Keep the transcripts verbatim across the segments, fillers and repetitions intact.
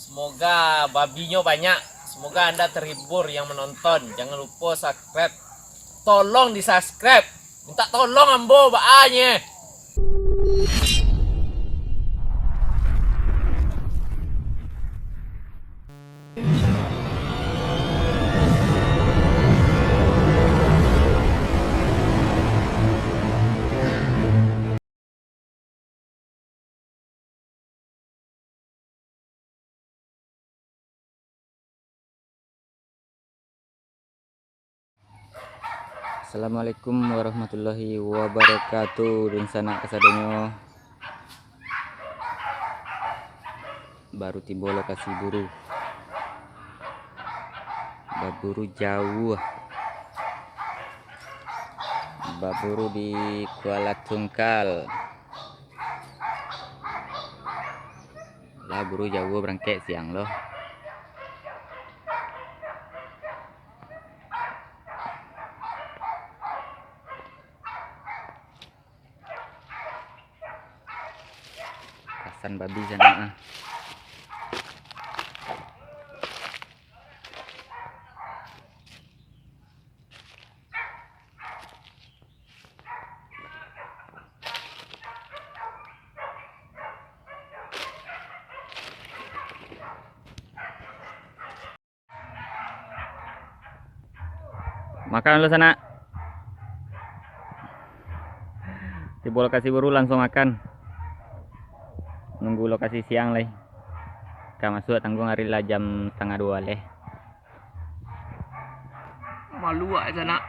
Semoga babinyo banyak. Semoga anda terhibur yang menonton. Jangan lupa subscribe. Tolong di-subscribe. Minta tolong ambo, baa nye. Assalamualaikum warahmatullahi wabarakatuh. Dunsanak kasadonyo, baru tibo lokasi buru. Baburu jauah. Baburu di Kuala Tungkal. Lah buru jauah, barangkek siang lo. Kasan babi sanak ah. Makan dulu, sanak. Tibo lokasi buru, langsung makan. Nunggu lokasi siang lai. Ka masuak tanggung ari lah jam satangah duo lai. Malu awak, sanak.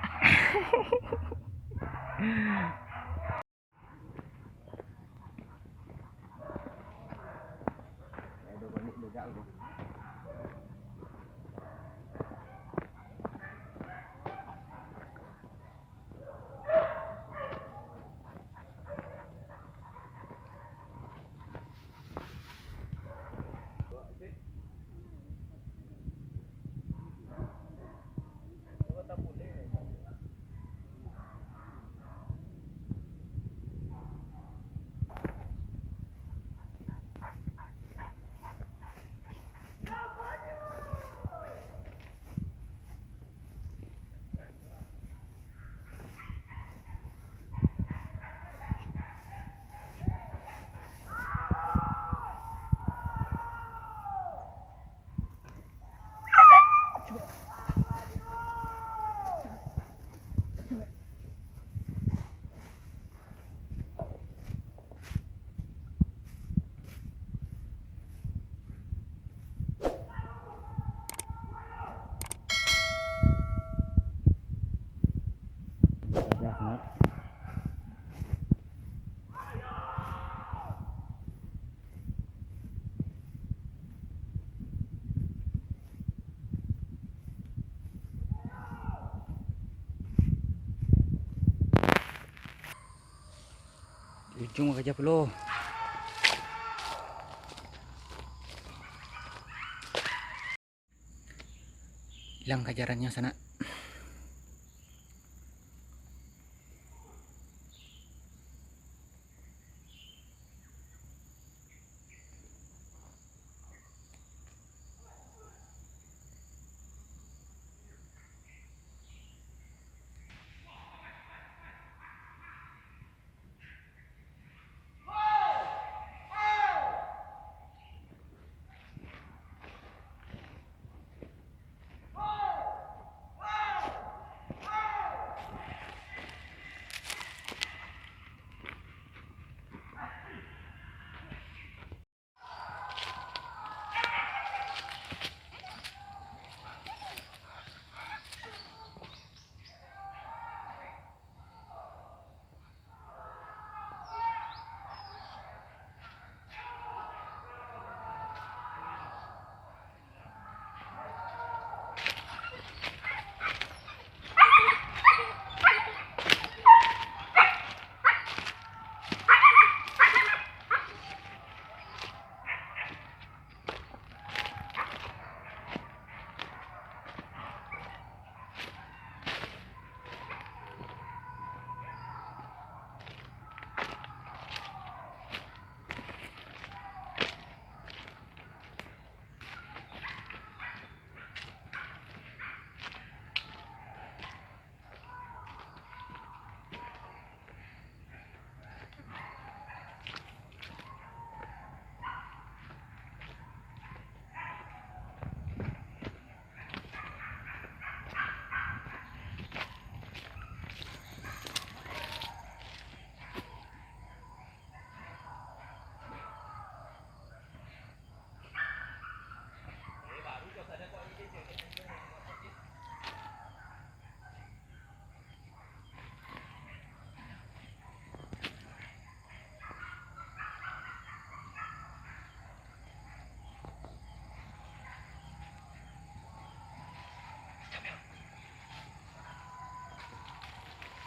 Di ujuang bakaja pulo. Ilang kajarannyo, sanak.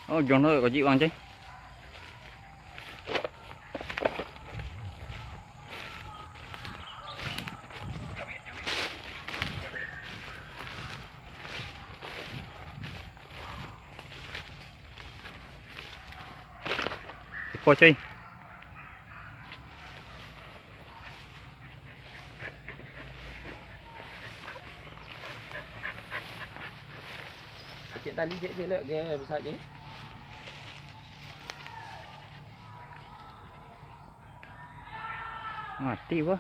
Oh, jong tu kojik bang, cai. Iko, cai. Cek tali cek je lah, ge besar je. Mati bah.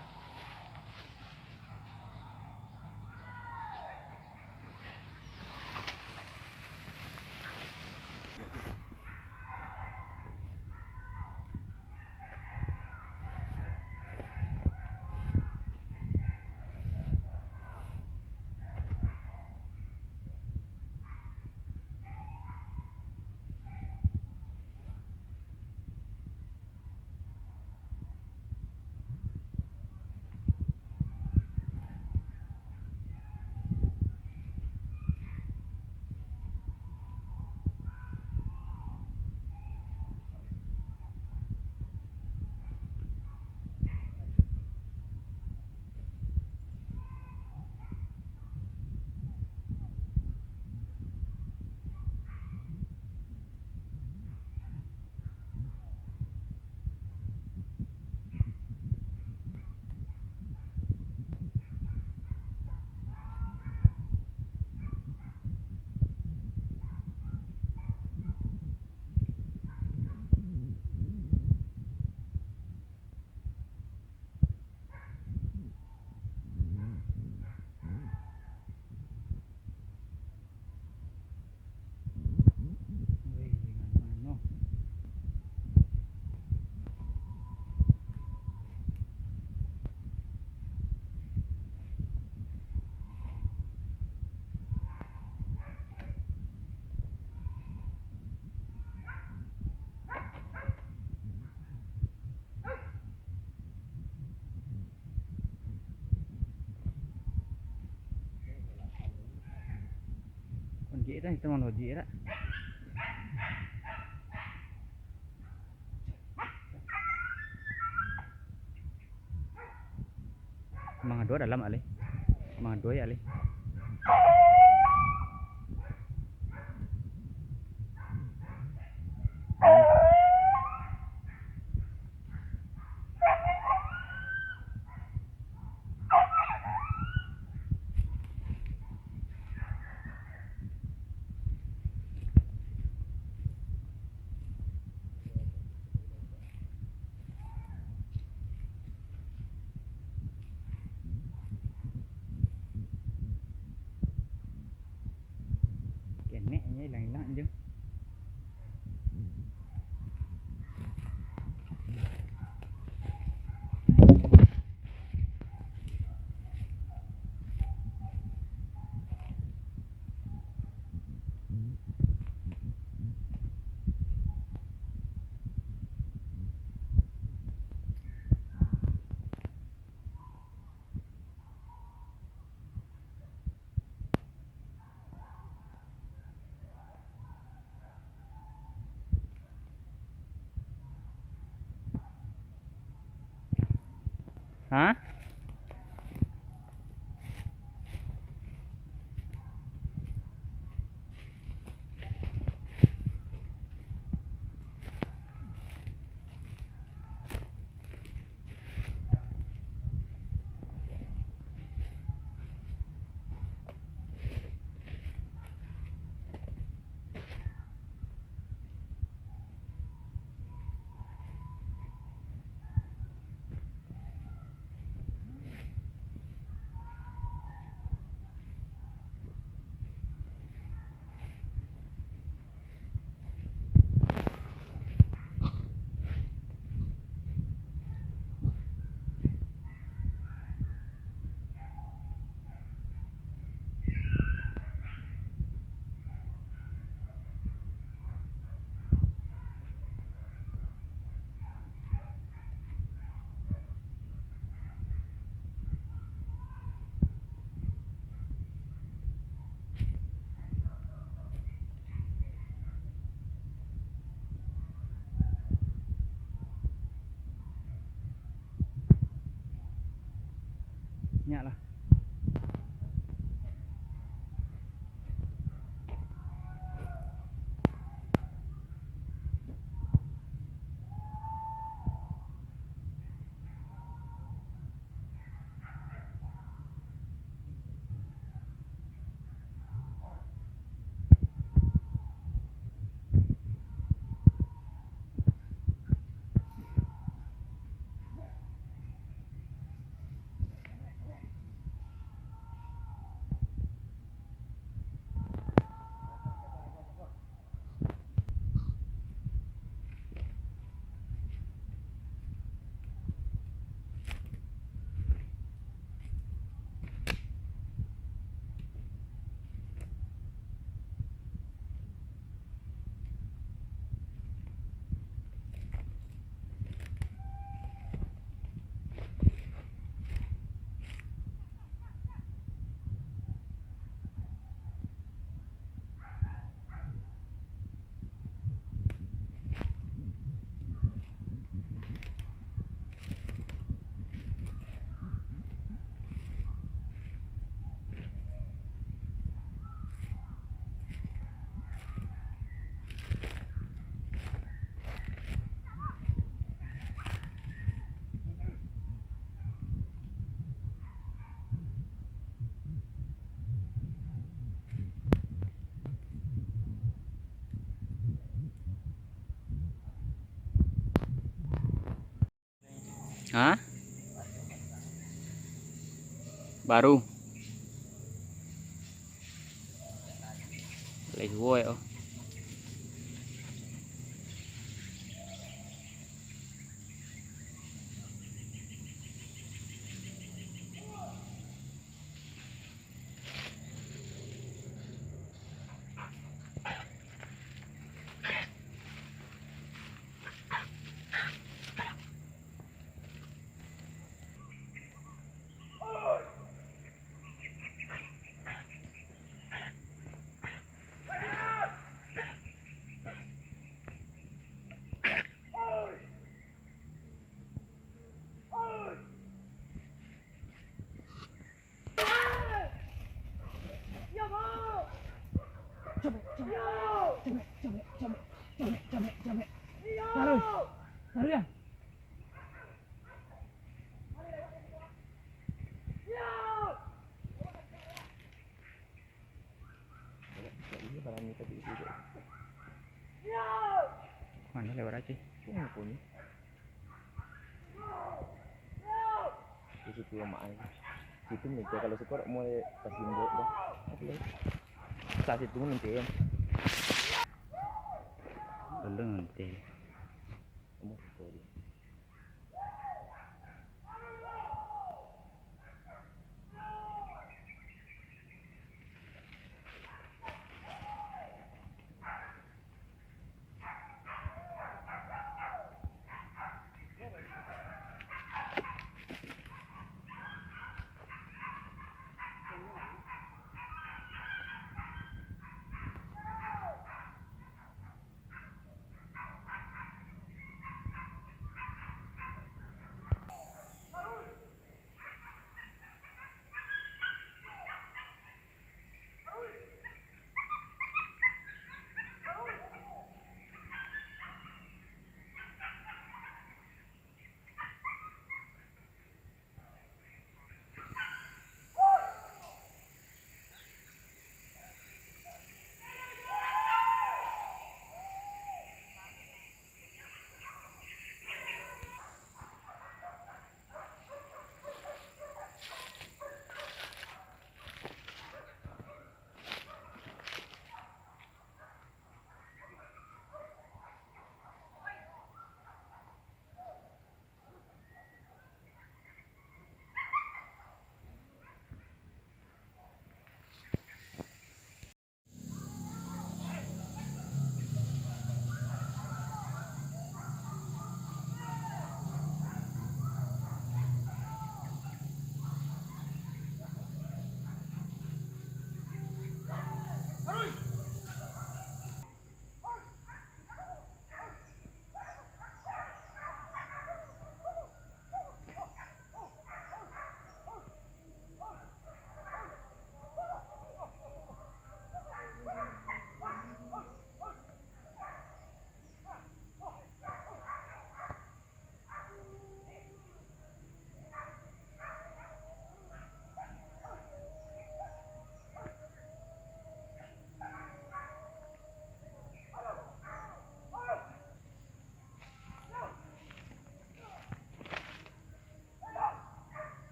Kon jik dah, itu mah logik dah. Mangado dalam alih. Mangado ya alih. Kenek nyo ilang-ilang je. Ha? Hah? Baru. Lai suo yo. Taruih. Taruih, ah. Mano lewat aja. Di situ lemak ai. Situ melintai, kalau siko dak mau pasimbok dah. Sa situ melintai. Belum nanti. Kamu situ dia.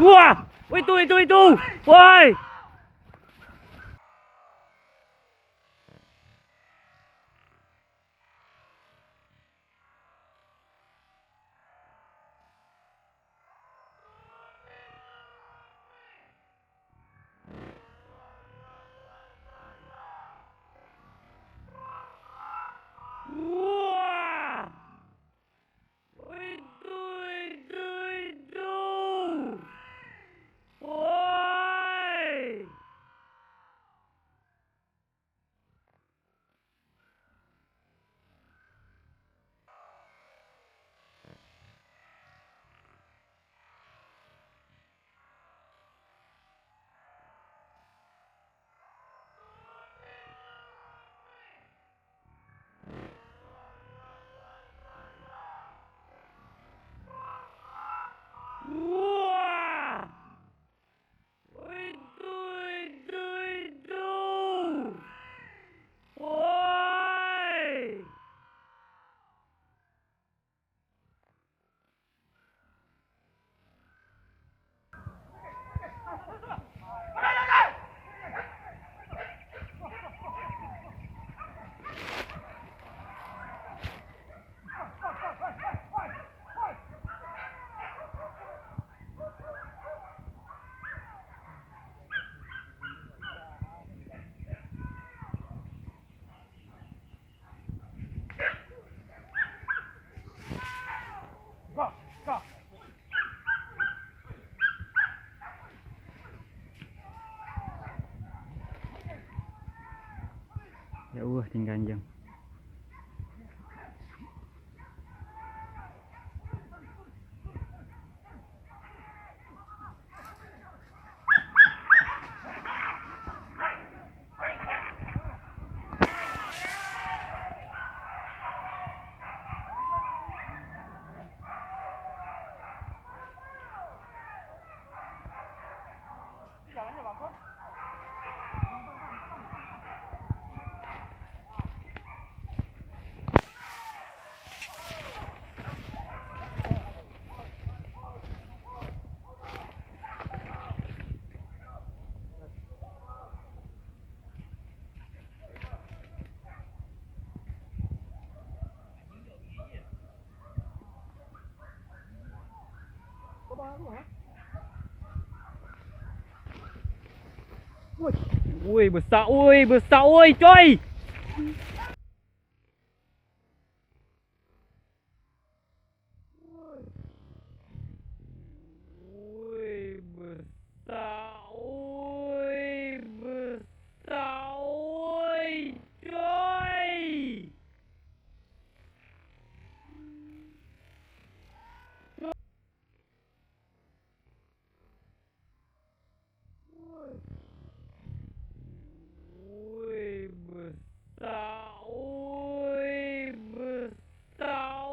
Wah! Itu, itu, itu! Woi! Wah, tingga anjiang. Woi, besak, woi, besak, woi, coy. Woi, besak, woi, besak, woi, coy. Woi, besak, woi, besak,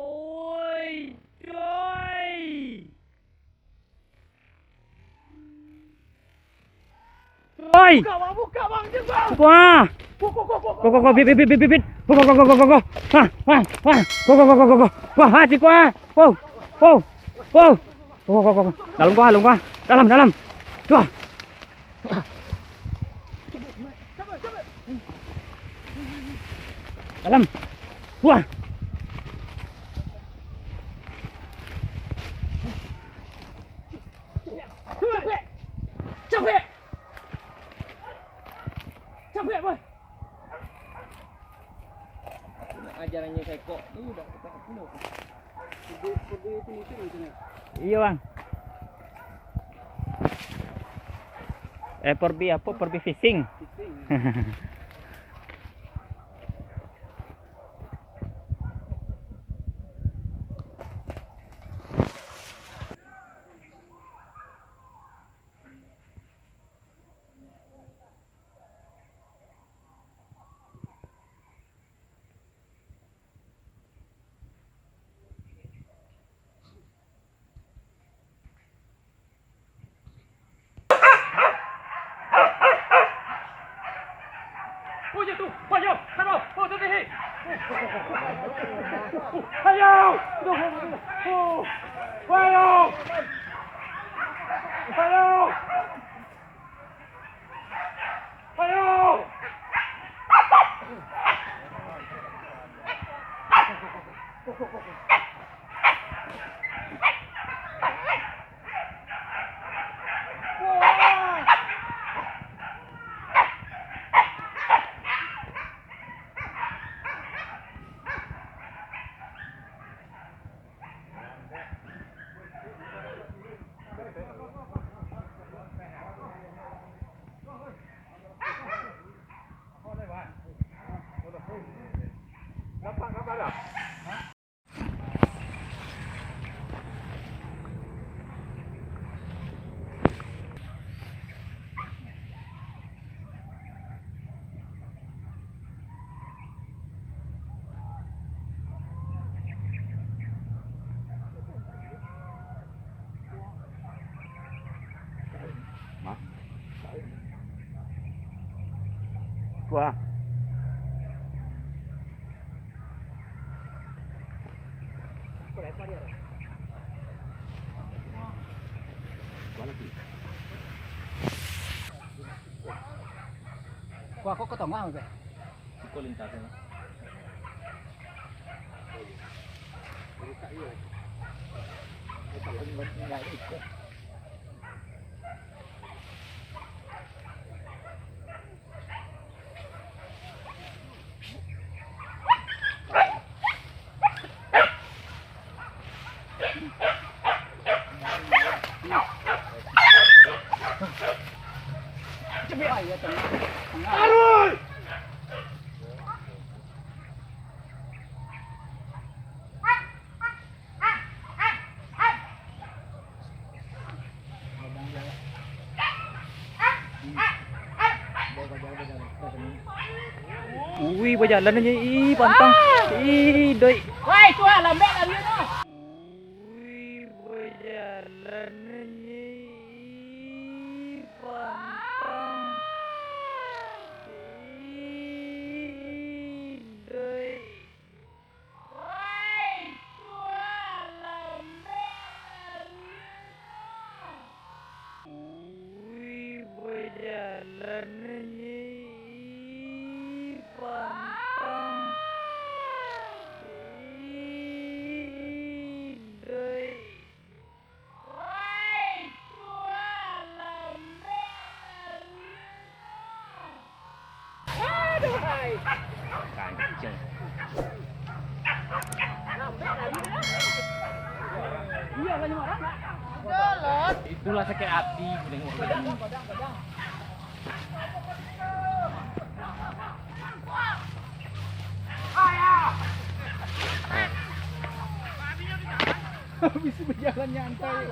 woi, coy. Oi! Buka, Bang, buka, Bang, cepat! Buka! Go, go, go, go, go. Go, go, go, bit, bit, bit, bit, bit. Go, go, go, go, go, go, go. Ha, ha, ha. Go, go, go, go, go, go. Wah, ha, siko, ha. Wow, wow, wow. Go, go, go, go. Dalam gua, dalam gua. Dalam, dalam. Tuh. Dalam. Wah. Capek. Capek. Capek, boy. Nak ajarannyo saikok tu dah dapat pulo. Kode, kode itu mungkin macam mana? Iyo, Bang. Eh, perbi apo? Perbi fishing. Fishing. Oh, jatuh. Payah. Aduh. Oh, jatuh. Payah. Aduh. Oh. Payah. Payah. Ayo! Kuah. Wah, kok ka tangah, Bang? Siko lintas, ya. Arul! Ui, bajalan aja, ih, pantang. Ih, doi. Woi, tuan, lambek lari tu. Ui, bajalan aja, ih, pantang. Ih, doi. Woi, tuan, lambek lari tu. Ui, bajalan aja, ih, pantang. Ih, doi. Woi, tuan, lambek lari tu. Aduh, hai. Kancing. Lambek lari tu. Iya, banyak orang, Pak. Itulah sakit hati, aku tengok. Bisa berjalan nyantai.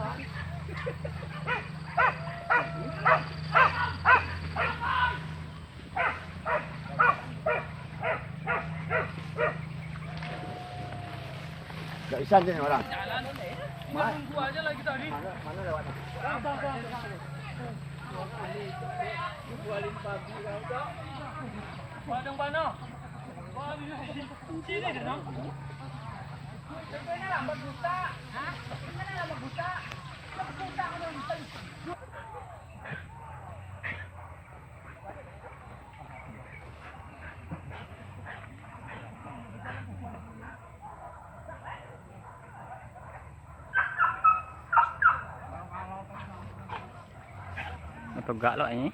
Gak bisa ni orang. Mana, mana lewat? Tegak lo ini.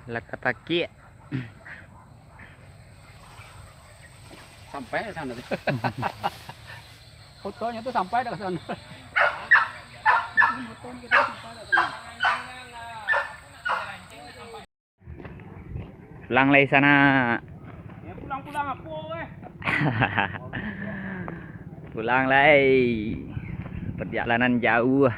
Lakatakik. Sampai di sana tu. Fotonya tu sampai dah ke sana. Pulang lai sanak. Ya, pulang-pulang apo, eh? Pulang lai. Perjalanan jauh.